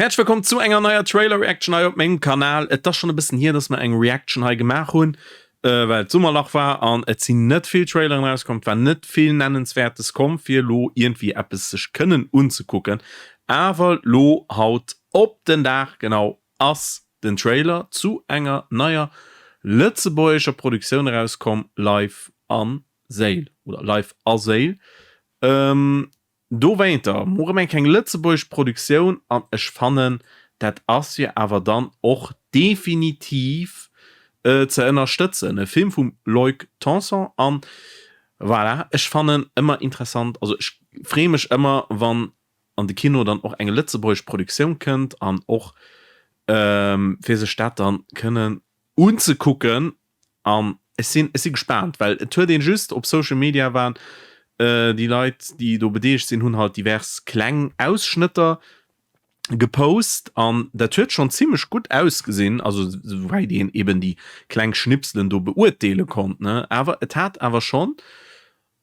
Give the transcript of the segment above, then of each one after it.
Häerzlech wëllkomm zu enger neier Trailer Reaction hei op mengem Kanal. Et ass schonn e bëssen hier, dass mer eng Reaction hei gemaach hunn, well et Summerlach war an et sinn net vill Traileren erauskomm. Et war net vill Nennenswäertes komm, fir elo iergendwéi eppes sech kënnen unzekucken. Awer lo haut op den Dag genau ass den Trailer zu enger neier lëtzebuergescher Produktioun erauskomm, Life an Séil oder Life a Séil. Dowéinter mol rem eng keng lëtzebuergesch Produktioun an ech fannen dat ass jo awer dann och definitiv ze ënnerstëtzen. E Film vum Loïc Tanson an voilà, ech fannen ëmmer interessant, also ech free mech ëmmer wann an de Kino dann och eng lëtzebuergesch Produktioun kënnt an och fir sech dat dann kënnen unzekucken An ech sinn, ech si gespaant, well et huet een just op Social Media waren déi Leit, déi do bedeelegt sinn, hunn halt divers kleng Ausschnëtter gepost an dat huet schonn zimmlech gutt ausgesinn, also souwäit een eben déi kleng Schnipselen do beurteele konnt, ne. Awer et hat awer schonn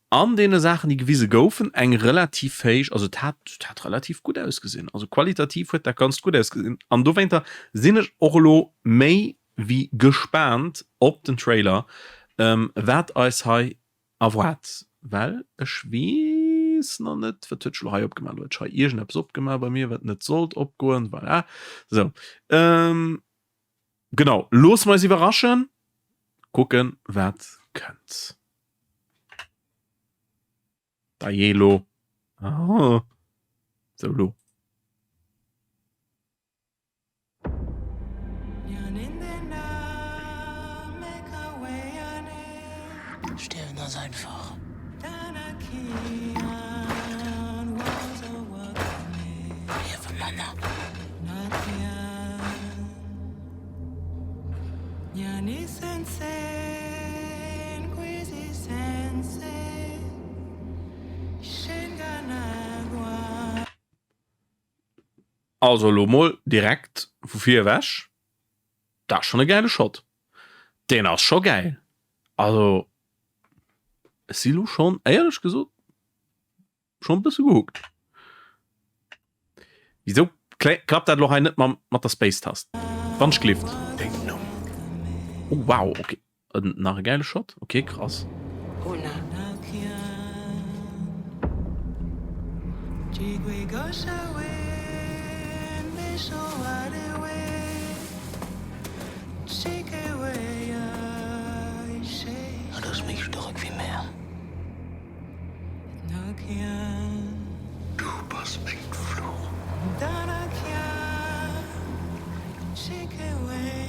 an deene Saachen, déi gewise goufen, eng relativ héich, also et hat, et hat relativ gutt ausgesinn, also qualitativ huet dat Ganzt gutt ausgesinn an dowéinter sinn ech och elo méi wéi gespaant op den Trailer, wat eis hei erwaart, well ech weess nach net, wat huet ech elo hei opgemaach, elo huet ech hei iergendeppes opgemaach bei mir, wat net sollt opgoen, voilà, sou, genau, loosse mer eis iwwerraschen, kucken wat kënnt. Dajee lo, ah, sou lo. Stierwen ass einfach. Liewe manner. Also elo mol direkt vu vir ewech, dat ass schon e gäile Shot. Deen ass scho gäil. Also ech si lo schon éierlech gesot schon e bësse gehookt. Wisou klappt dat elo hei net mam mat der Space-Tast? Wann ech glift. Oh wow, ok. Nach e gäile Shot, ok krass.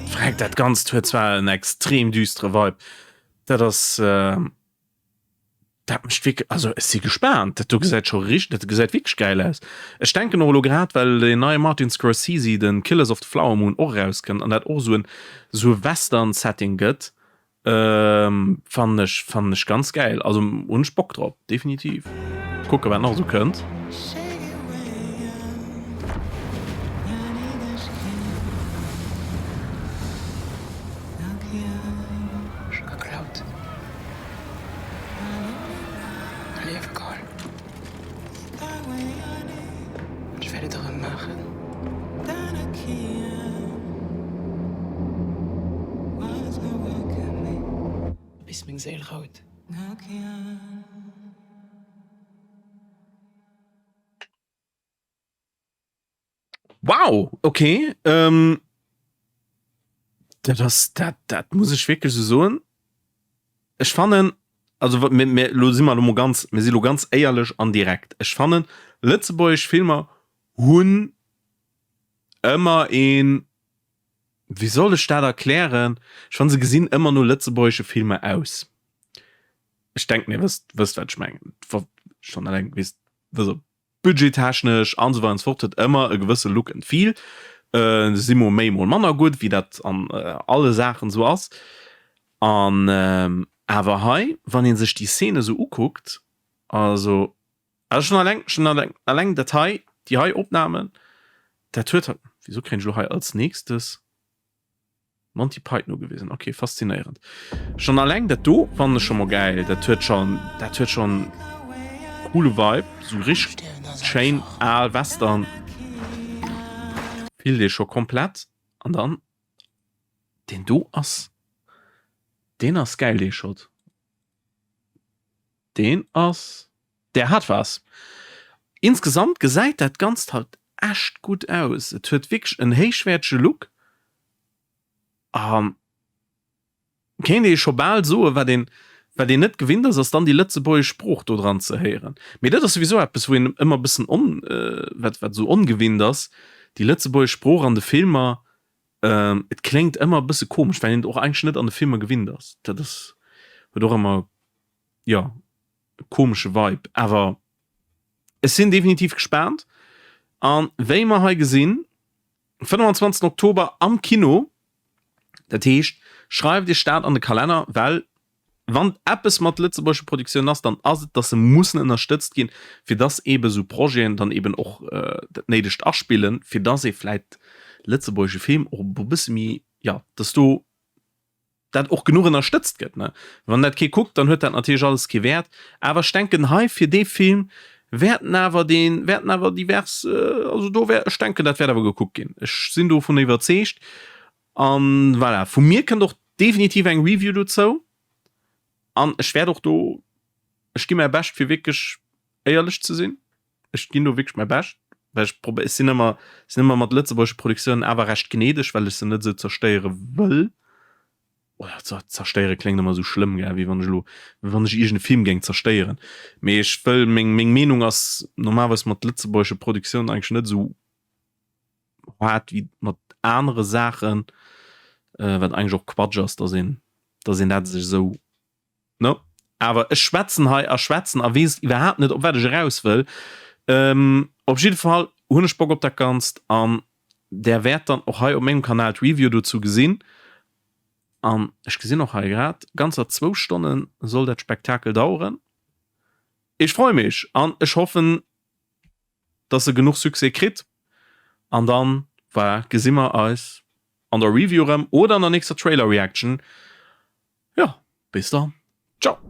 Freck, dat Ganzt huet zwar en extrem düstere Vibe, dat ass, dat mécht wierklech, also ech si gespaant, dat do gesäit scho richt, dat gesäit wierklech gäil aus. Ech denken och elo grad, well deen neie Martin Scorsese, den Killers of the Flower Moon och erauskënnt an dat och esou en, esou e Western-Setting gëtt, Fannen ech fannen ech ganz gäil, also hunn ech Bock drop definitiv. Kucke wat nach esou kënnt. Ech wäert et erëm maachen. Bis meng Séil rout. Wow, ok. Dat ass, dat, dat muss ech wierklech esou soen. Ech fannen, also wa mir, mir, elo si mer elo mol ganz, mir si lo ganz éierlech an direkt. Ech fannen, lëtzebuergesch Filmer hunn ëmmer een, wéi soll ech dat erklären, ech fannen se gesinn ëmmer no lëtzebuergesche Filmer aus. Ech denken dir wësst, wësst wat ech mengen. Schonn eleng wéi s, wësst Budgettechnesch an esou weider an esou fort huet ëmmer e gewësse Look and Feel. Se si mol méi, mol manner gutt, wéi dat an alle Saachen esou ass. An awer hei, wann ee sech déi Szene esou ukuckt, also also schonn eleng schonn eleng eleng dat hei, déi hei Opnamen, dat huet, wisou kréien ech elo hei als nächstes Monty Python ugewisen, ok, faszinéierend. Schon alleng dat do fannen ech schon mol gäil, dat huet schon, dat huet schon coole Vibe, sou richteg schéin al Western. Fillt ee scho komplett an dann deen do ass deen ass gäil dee Shot. Deen ass der hat was. Insgesamt gesäit dat ganzt halt echt gutt aus. Et huet wierklech en héichwäertege Look an kéint ee scho bal soen, wat een, wat een net gewinnt ass, ass dann déi lëtzebuergesch Sprooch do dran ze héieren. Mee dat ass souwisou eppes, wou een ëmmer e bëssen on, wat, wat esou ongewinnt ass, déi lëtzebuergesch Sprooch an de Filmer, et kléngt ëmmer e bësse komesch, well een et och eigentlech net an de Filmer gewinnt ass. Dat ass, huet och ëmmer, jo, e komesche Vibe. Awer ech sinn definitiv gespaant. An wéi mer hei gesinn, 25 Oktober am Kino. Dat heescht, schreift iech dat an de Kalenner, well wann eppes mat lëtzebuergesche Produktiounen ass, dann ass et, dass se mussen ënnerstëtzt ginn, fir dass eebe sou Projeten dann eeben och dat Néidegt aspillen, fir dass ee vläit lëtzebuergesche Film och e bësse méi, jo, dass do dat och genuch ënnerstëtzt gëtt, ne? Wann dat kee kuckt, dann huet dat natierlech alles kee Wäert. Awer ech denken hei fir dee Film wäerten awer dee wäerten awer divers, also do wär, ech denken dat wäert awer gekuckt ginn. Ech sinn dovun iwwerzeegt. An voilà, vu mir kënnt och definitiv eng Review dozou an ech wäert och do, ech gi mäi Bescht fir wierklech éierlech ze sinn. Ech ginn do wierklech mäi Bescht, well ech prob ech sinn ëmmer sinn ëmmer mat lëtzebuergesche Produktiounen awer recht gnädeg, well ech se net esou zerstéiere wëll. Oder zer zerstéiere kléngt ëmmer esou schlëmm, gell, wéi wann ech elo wéi wann ech iergend e Film géing zerstéieren. Mee ech wëll meng meng Meenung ass normalerweis mat lëtzebuergesche Produktiounen eigentlech net esou haart wéi mat anere Saachen, wat eigentlech och Quatsch ass, dass een dass een dat sech esou No, awer ech schwätzen hei a schwätzen a weess iwwerhaapt net, op wat ech eraus wëll. Op jidde Fall hunn ech Bock op dat Ganzt an där wäert dann och hei op mengem Kanal d'Review dozou gesinn. An ech gesinn och hei grad, ganzer zwou Stonne soll dat Spektakel daueren. Ech freue mech an ech hoffen, dass e genuch Succès kritt an dann, voilà, gesi mer eis an der Review erëm oder an der nächster Trailer Reaction. Jo, bis dann. Ciao.